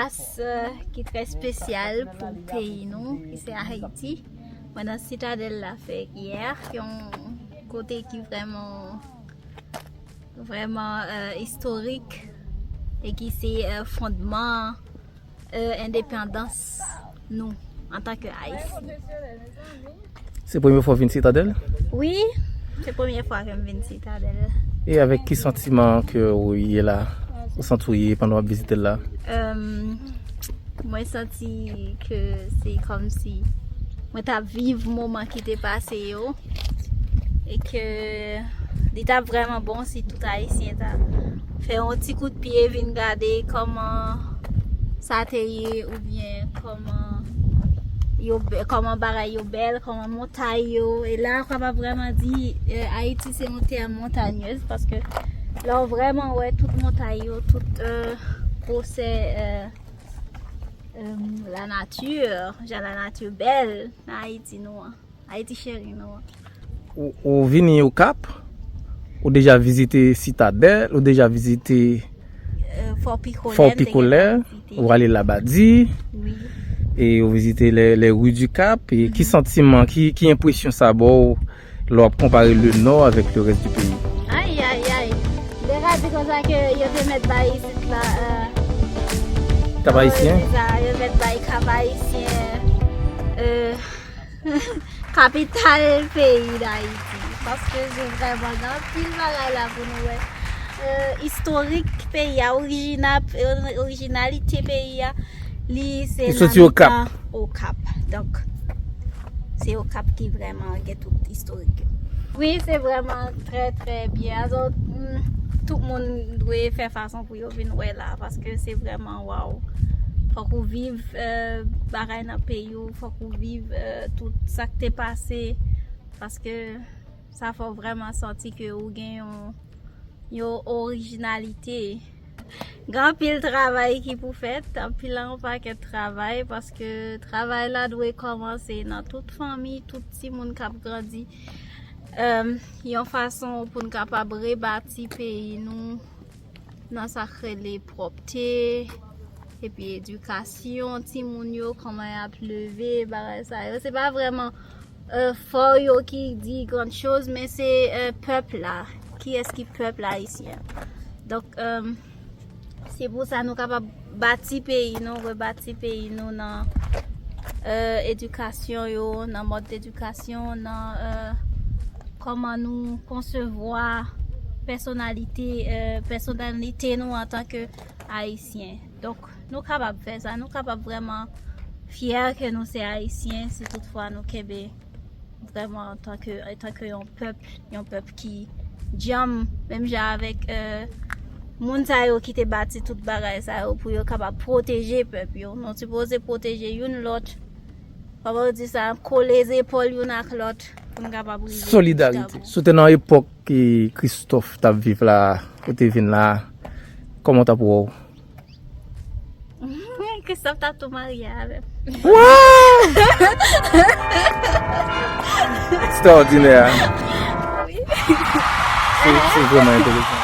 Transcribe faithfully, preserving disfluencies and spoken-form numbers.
Plas, euh, ki trè espesyal pou peyi nou, ki se Ayiti. Mwen nan Sitadèl Lafèy yè, ki yon kote ki vrèman, vrèman, euh, istorik e ki se, euh, fondman, euh, endepandans nou antanke Ayisyen. Se premye fwa w vin Sitadèl? Wi, se premye fwa ke m vin Sitadèl. E avèk ki santiman ke w ye la? Ou santi w ye pandan w ap vizite l la? Em, mwen santi ke se kòmsi mwen t ap viv moman ki te pase yo. E ke li t ap vrèman bon si tout Ayisyen ta fè yon ti kout pye, vin gade kòman sa te ye, oubyen kòman yo bè-, kòman bagay yo bèl, kòman montay yo. E la, w kapab vrèman di, eh, Ayiti se yon tè montanyèz, paske la, w vrèman wè tout montay yo, tout, eh, gwosè, eh, eh, lanati, jan lanati bèl nan Ayiti nou an. Ayiti cheri nou an. Ou, ou vini Okap? Ou deja vizite Sitadèl? Ou deja vizite Fò Pikolè? Fò Pikolè? Ou ale Labadi? Wi. E ou vizite les, les rues du Cap? E ki santiman, ki, ki enpresyon sa ba w lè w ap konpare le Nò avèk le rès du peyi? Ay, ay, ay. Deja di konsa ke yo te mèt bay isit la, euh, Kap Ayisyen? Sa, yo mèt bay Kap Ayisyen, euh, kapital peyi Dayiti. Paske se vrèman gen anpil bagay la pou nou wè. Euh, istorik peyi a, orijina-, orijinalite peyi a, li se nan mitan Okap. Donk, se Okap ki vrèman gen tout istorik yo. Wi, se vrèman trè, trè byen. Azo, mm, tout moun dwe fè fason pou yo vin wè la, paske se vrèman waw. Fòk ou viv, eh, bagay nan peyi w, fòk ou viv, eh, tout sa k te pase, paske sa fè w vrèman santi ke ou gen yon, yon orijinalite. Gen anpil travay ki pou fèt, anpil an pakèt travay, paske travay la dwe kòmanse nan tout fanmi, tout timoun k ap grandi, em, yon fason pou n kapab rebati peyi nou nan sa k rele pwòpte, epi edikasyon timoun yo, kòman y ap leve, bagay sa yo. Se pa vrèman, eh, fò yo ki di gran choz, men se, eh, pèp la. Kiyès ki pèp la ayisyen? Donk, em, se pou sa nou kapab bati peyi nou, rebati peyi nou nan, eh, edikasyon yo, nan mòd edikasyon, nan, eh, kòman nou konsevwa pèsonalite, eh, pèsonalite nou antanke Ayisyen. Donk, nou kapab fè sa, nou kapab vrèman fyè ke nou se Ayisyen, si toutfwa nou kenbe vrèman antanke, antanke yon pèp, yon pèp ki djanm, menm jan avèk, eh, moun sa yo ki te bati tout bagay sa yo pou yo kapab pwoteje pèp yo. Nou sipoze pwoteje youn lòt. Kòman yo di sa? Kole zepòl youn ak lòt pou n kapab rive. Solidarite. Si w te nan epòk ke Christophe t ap viv la, ou te vin la, kòman w t ap wè w? Christophe t ap tou marye avè m. Wow! Ekstraòdinè, hein? Wi. Se, se vrèman enteresan.